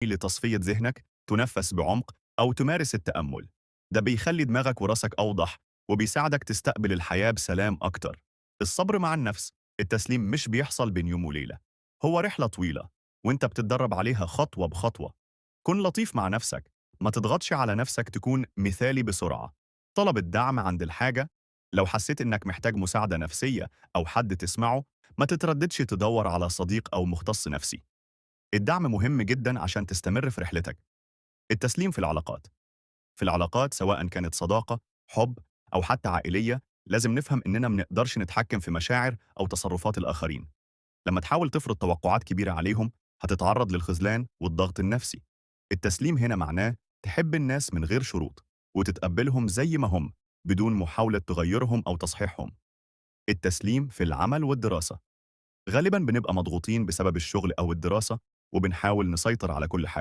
لتصفية ذهنك، تنفس بعمق أو تمارس التأمل. ده بيخلي دماغك وراسك أوضح وبيساعدك تستقبل الحياة بسلام أكتر. الصبر مع النفس، التسليم مش بيحصل بين يوم وليلة، هو رحلة طويلة وانت بتتدرب عليها خطوة بخطوة. كن لطيف مع نفسك، ما تضغطش على نفسك تكون مثالي بسرعة. طلب الدعم عند الحاجة، لو حسيت إنك محتاج مساعدة نفسية أو حد تسمعه، ما تترددش تدور على صديق أو مختص نفسي. الدعم مهم جدا عشان تستمر في رحلتك. التسليم في العلاقات، في العلاقات سواء كانت صداقة، حب، أو حتى عائلية، لازم نفهم إننا ما نقدرش نتحكم في مشاعر أو تصرفات الآخرين. لما تحاول تفرض توقعات كبيرة عليهم، هتتعرض للخذلان والضغط النفسي. التسليم هنا معناه تحب الناس من غير شروط وتتقبلهم زي ما هم بدون محاولة تغيرهم أو تصحيحهم. التسليم في العمل والدراسة، غالبا بنبقى مضغوطين بسبب الشغل أو الدراسة وبنحاول نسيطر على كل حاجة.